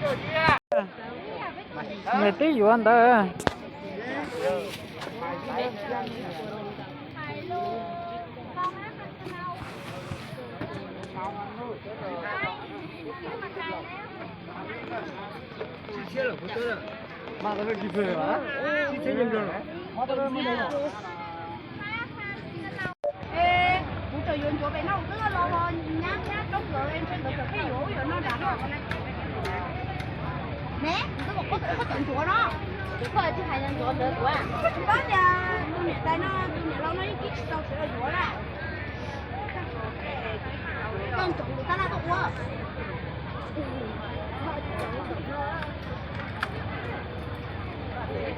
Nws twb yuav ntawd. Kuv tseem yuav ncuav pem no, kuv twb los nyab nyab roob ntawd, ntshe nkawd tseem pheej yuav ub yuav no nram no. Ne, kuv twb kom koj, koj cov ncuav no. Koj tsis hais ncuav ntawd kuv tsis paub tias tus niam tais no, tus niam laus no yeej kib tsis tau sawv daws yuav na. Koj ncuav kuv tab laj koj ua.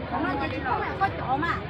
Qhov no ces tsis paub tias koj cov mas.